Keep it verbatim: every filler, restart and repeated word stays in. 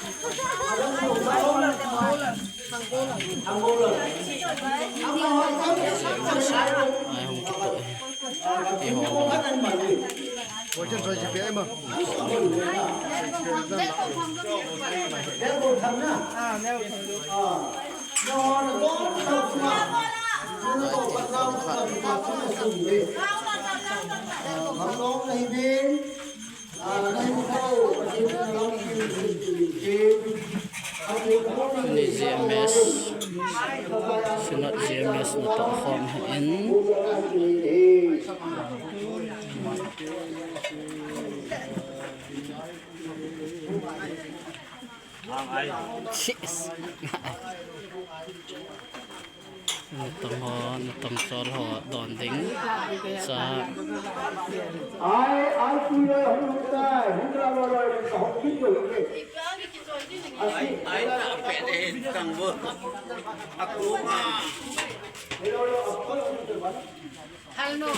Ai, hung kitoh hi. Eiho. Ni G M S, Synod G M S natoh khom ahin. Chis. Natong ho, natong chol ho, don ding. Sa. Ai, ai, tu le, hung tai, hung la, la, la, ka hok kit lo ke. Ai, ai, ta pe de, tang bo. Aku ma. Hello, hello, aku. Hello.